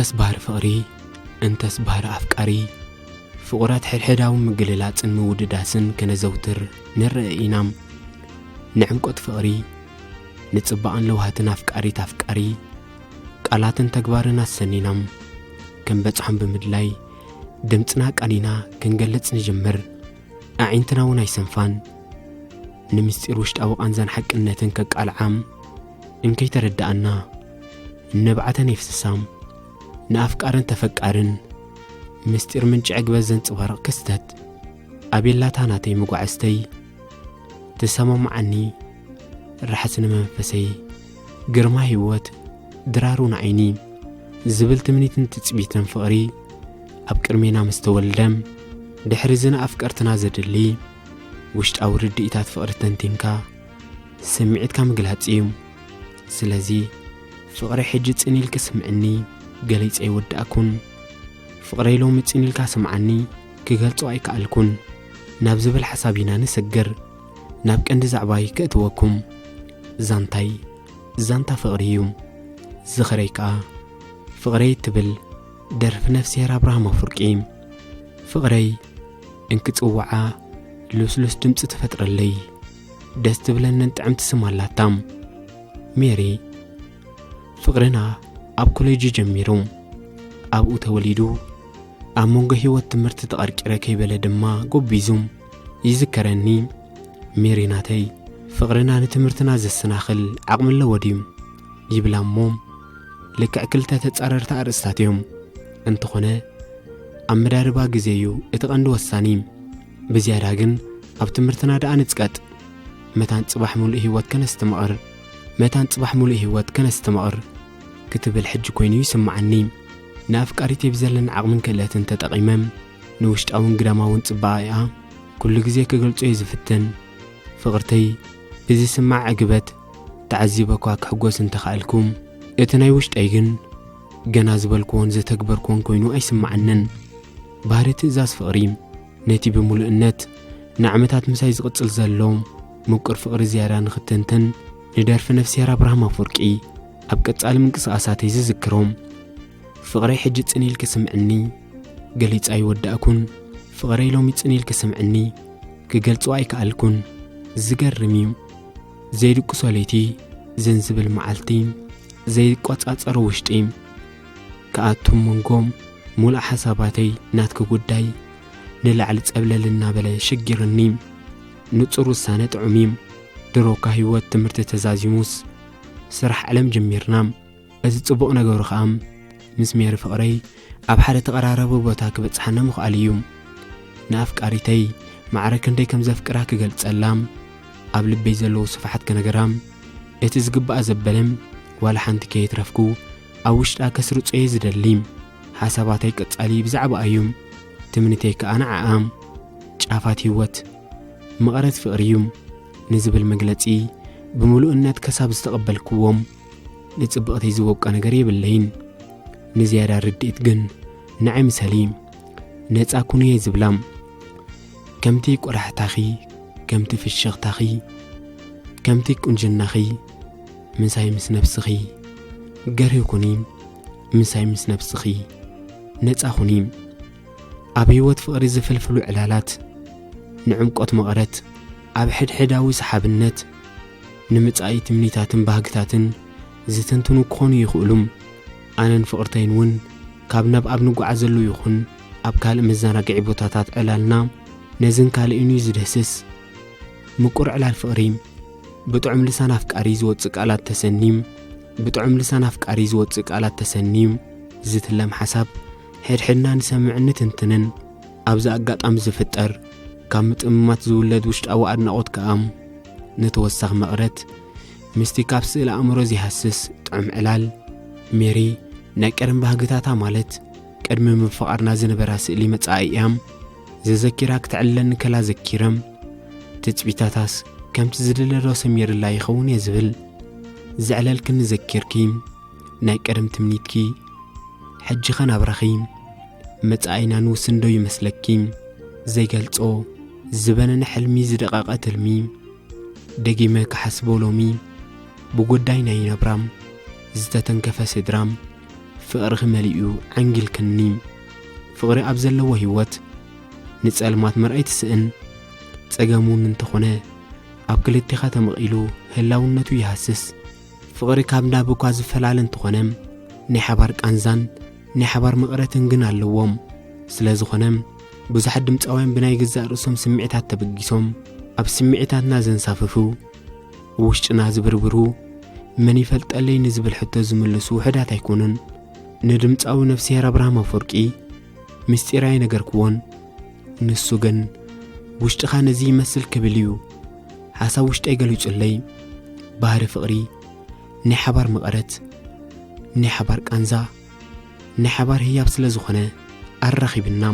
እንተስ ባህሪ ፍቕሪ፣ እንተስ ባህሪ ኣፍቃሪ፣ ፍቑራት ሕድሕዳዊ ምግልላጽን ምውድዳስን ከነዘውትር ንርእ ኢና። ንዕምቆት ፍቕሪ፣ ንጽባቕን ለውሃትን ኣፍቃሪት ኣፍቃሪ፣ ቃላትን ተግባርን ኣሰኒና፣ ከም በጽሖም ብምድላይ፣ ድምጽና ቀኒና ክንገልጽ ንጅምር። ኣዒንትና እውን ኣይሰንፋን። ንምስጢር ውሽጣዊ ቃንዛን ሓቅነትን ከቃልዓም እንከይተረድኣና፣ ንብዓተን የፍስሳም። ንኣፍቃርን ተፈቃርን ምስጢር ምንጪ ዕግበት ዘንጽባርቕ ክስተት። ኣቤላታ ናተይ መጓዕዝተይ፣ ትሰማማዓኒ ራሕሲ ንመንፈሰይ፣ ግርማ ህይወት ድራሩ ንዓይኒ ዝብል ትምኒትን ትጽቢትን ፍቕሪ ኣብ ቅድሜና ምስ ተወልደ፣ ድሕሪ እዚ ንኣፍቀርትና ዘድሊ ውሽጣዊ ርድኢታት ፍቕሪ ተንቲንካ ስምዒትካ ምግላጽ እዩ። ስለዚ ፍቕረይ ሕጂ ጽን ኢልኪ ስምዕኒ፣ ገሊጸ ኣይወዳእኩን። ፍቕረይ ሎሚ ጽን ኢልካ ስምዓኒ፣ ክገልጾ ኣይከኣልኩን ናብ ዝብል ሓሳብ ኢና ንስግር። ናብ ቀንዲ ዛዕባይ ከእትወኩም። ዛንታይ ዛንታ ፍቕሪ እዩ። ዝኽረይ ከኣ ፍቕረይ እትብል ደርፊ ነፍስሄር ኣብርሃም ኣፍወርቂ። ፍቕረይ እንክጽውዓ ልስሉስ ድምጺ ትፈጥረለይ። ደስ ትብለንን ጥዕምቲ ስም ኣላታ። ሜሪ። ፍቕርና ኣብ ኮሌጅ ጀሚሩ፣ ኣብኡ ተወሊዱ፣ ኣብ መንጎ ህይወት ትምህርቲ ተቐርቂረ ከይበለ ድማ ጎቢዙ። ይዝከረኒ፣ ሜሪ ናተይ፣ ፍቕርና ንትምህርትና ዘሰናኽል ዓቕሚ ኣለዎ ድዩ? ይብላ እሞ፣ ልክዕ ክልተ ተጻረርቲ ኣርእስታት እዮም። እንተኾነ፣ ኣመዳድባ ግዜ እዩ እቲ ቀንዲ ወሳኒ። ብዝያዳ ግን ኣብ ትምህርትና ደኣ ንጽቀጥ። መታን ጽባሕ ሙሉእ ህይወት ከነስተማቕር፣ መታን ጽባሕ ሙሉእ ህይወት ከነስተማቕር ክትብል ሕጂ ኮይኑ ይስምዓኒ። ንኣፍቃሪተይ ብዘለኒ ዓቕምን ክእለትን ተጠቒመ፣ ንውሽጣውን ግዳማውን ጽባቐኣ ኩሉ ግዜ ክገልጾ እየ ዝፍትን። ፍቕርተይ፣ ብዝስማዕ ዕግበት ተዓዚበኳ ክሕጎስ እንተኸኣልኩ፣ እቲ ናይ ውሽጠይ ግን ገና ዝበልክዎን ዘተግበርክዎን ኮይኑ ኣይስምዓንን። ባህሪ ትእዛዝ ፍቕሪ፣ ነቲ ብምሉእነት ንዓመታት ምሳይ ዝቕጽል ዘሎ ምቁር ፍቕሪ ዝያዳ ንኽትንትን፣ ንደርፊ ነፍስሄር ኣብርሃም ኣፍወርቂ ኣብ ቀጻሊ ምንቅስቓሳተይ ዝዝክሮ። ፍቕረይ ሕጂ ጽን ኢልኪ ስምዕኒ፣ ገሊጸ ኣይወዳእኩን። ፍቕረይ ሎሚ ጽን ኢልኪ ስምዕኒ፣ ክገልጾ ኣይከኣልኩን። ዝገርም እዩ። ዘይድቅሶ ለይቲ፣ ዘን ዝብል መዓልቲ፣ ዘይቆጻጸሮ ውሽጢ ክኣቱ መንጎ፣ ሙሉእ ሓሳባተይ ናትኪ ጉዳይ ንላዕሊ ጸብለል እናበለ ሽጊርኒ። ንጹር ውሳነ ጥዑም እዩ። ድሮካ ህይወት ትምህርቲ ተዛዚሙስ ስራሕ ዓለም ጀሚርና። እዚ ጽቡቕ ነገሩ ኸኣ ምስ ሜሪ ፍቕረይ ኣብ ሓደ ተቐራረቢ ቦታ ክበጽሓና ምኽኣል እዩ። ንኣፍቃሪተይ ማዕረ ክንደይ ከም ዘፍቅራ ክገልጸላ፣ ኣብ ልበይ ዘለዉ ስፍሓት ክነግራ፣ እቲ ዝግባኣ ዘበለ ዋላ ሓንቲ ከየትረፍኩ ኣብ ውሽጣ ከስርጾ እየ ዝደሊ። ሓሳባተይ ቀጻሊ ብዛዕባኣ እዩ፣ ትምኒተይ ከኣ ንዓኣ። ጫፋት ህይወት መቐረት ፍቕሪ እዩ ንዝብል መግለጺ ብምሉእነት ከሳብ ዝተቐበልክዎም፣ ንጽብቕተይ ዝወቀ ነገር የብለይን። ንዝያዳ ርድኢት ግን ንዓይ ምሰሊ፣ ነጻ ኩኒ እየ ዝብላ። ከምቲ ቆላሕታኺ፣ ከምቲ ፍሽኽታኺ፣ ከምቲ ቁንጅናኺ፣ ምሳይ ምስ ነብስኺ ገርሂ ኩኒ፣ ምሳይ ምስ ነብስኺ ነጻ ኩኒ። ኣብ ህይወት ፍቕሪ ዝፍልፍሉ ዕላላት፣ ንዕምቆት መቐረት፣ ኣብ ሕድሕዳዊ ሰሓብነት፣ ንምጻኢ ትምኒታትን ባህግታትን ዝትንትኑ ክኾኑ ይኽእሉ። ኣነን ፍቕርተይን እውን ካብ ናብ ኣብ ንጓዓዘሉ ይኹን ኣብ ካልእ መዘናግዒ ቦታታት ዕላልና ነዝን ካልእን እዩ ዝድህስስ። ምቁር ዕላል ፍቕሪ፣ ብጥዑም ልሳን ኣፍቃሪ ዝወጽእ ቃላት ተሰኒ፣ ብጥዑም ልሳን ኣፍቃሪ ዝወጽእ ቃላት ተሰኒ፣ ዝትለም ሓሳብ ሕድሕድና ንሰምዕን ንትንትንን። ኣብዚ ኣጋጣሚ ዝፍጠር ካብ ምጥምማት ዝውለድ ውሽጣዊ ኣድናቖት ከኣ ንተወሳኺ መቕረት ምስቲ ካብ ስእሊ ኣእምሮ ዘይሃስስ ጥዑም ዕላል። ሜሪ ናይ ቀደም ባህግታታ ማለት ቅድሚ ምፍቓርና ዝነበራ ስእሊ መጻኢኣ ዘዘኪራ ክተዕልለኒ ከላ ዘኪረ፣ ትጽቢታታስ ከምቲ ዝድለ ዶ ሰሚርላ ይኸውን እየ ዝብል። ዘዕለልክኒ ዘኪርኪ፣ ናይ ቀደም ትምኒትኪ፣ ሕጂ ኸ ናብራኺ፣ መጻኢና ንውስን ዶ ይመስለኪ? ዘይገልጾ ዝበነነ ሕልሚ፣ ዝደቐቐ ትልሚ፣ ደጊመ ክሓስቦ ሎሚ፣ ብጉዳይ ናይ ናብራ ዝተተንከፈ ስድራ፣ ፍቕርኺ መሊኡ ዓንጊልክኒ። ፍቕሪ ኣብ ዘለዎ ህይወት ንጸልማት ምርኣይ ትስእን። ጸገም እውን እንተኾነ ኣብ ክልቴኻ ተመቒሉ ህላውነቱ ይሃስስ። ፍቕሪ ካብ ናብ እኳ ዝፈላለ እንተኾነ ናይ ሓባር ቃንዛን ናይ ሓባር መቕረትን ግን ኣለዎም። ስለ ዝኾነ ብዙሓት ድምፃውያን ብናይ ገዛእ ርእሶም ስምዒታት ተበጊሶም ኣብ ስምዒታትና ዘንሳፍፉ፣ ውሽጥና ዝብርብሩ፣ መን ይፈልጠለይ ንዝብል ሕቶ ዝምልሱ ውሑዳት ኣይኮኑን። ንድምፃዊ ነፍስሄር ኣብርሃም ኣፈወርቂ ምስጢር ኣይነገርክዎን። ንሱ ግን ውሽጥኻ ነዚ ይመስል ክብል እዩ ሓሳብ ውሽጠይ ገሊጹለይ። ባህሪ ፍቕሪ ናይ ሓባር መቐረት፣ ናይ ሓባር ቃንዛ፣ ናይ ሓባር ህያብ ስለ ዝኾነ ኣራኺብና።